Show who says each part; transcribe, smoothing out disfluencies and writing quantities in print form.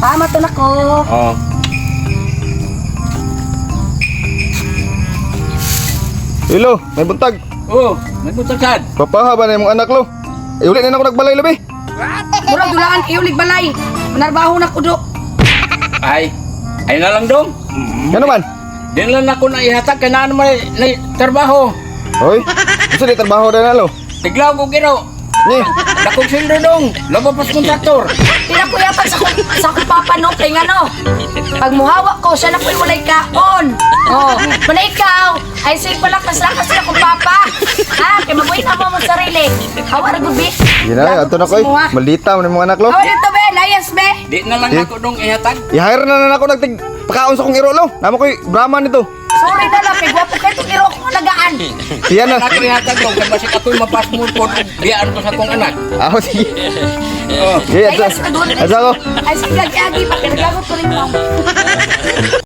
Speaker 1: Tama to nako.
Speaker 2: Oh.
Speaker 3: Hello, may buntag.
Speaker 2: Oh, may buntag sad.
Speaker 3: Papaha ba na imong anak lo? Ay, uli na ako nagbalay labi.
Speaker 1: Murag dulaan kayo balay. Manarbaho na ko do.
Speaker 2: Ay, ay na lang dong.
Speaker 3: Ano man?
Speaker 2: Di na lang ako na ihatag kay naa naman na trabaho.
Speaker 3: Hoy, unsa di trabaho na lo?
Speaker 2: Tiglaw ko gino.
Speaker 3: Ni,
Speaker 2: Dakong sweldo dong. Labo pas kontraktor.
Speaker 1: Pila ko yatag sa akong papa no kay ngano. Pag muhawa ko siya na ko'y walay kaon. Oh, mana ikaw ay say pala kaslakas sa akong papa. Ha, kay mabuhi na mo mong sarili. Hawa ra gud bi.
Speaker 3: Sige na, ato na koy. Maldita man imong anak lo.
Speaker 1: Hawa dito be, layas be.
Speaker 2: Di na lang
Speaker 3: Eh?
Speaker 2: ako dong ihatag.
Speaker 3: I-hire na na ako nagtig pakaon sa kong iro lo. Namo koy Brahman nito.
Speaker 1: Sorry na lang kay gwapo kay itong iro akong alagaan.
Speaker 3: Siya na.
Speaker 2: Na ako ihatag dong kay basig ako'y mapasmol po biyaan ko sa akong anak.
Speaker 3: Ah, sige.
Speaker 2: Oh.
Speaker 3: Sige, ato.
Speaker 1: Layas ka doon.
Speaker 3: Ato ako.
Speaker 1: Ay sige, agi pa kay naglagot ko rin mo.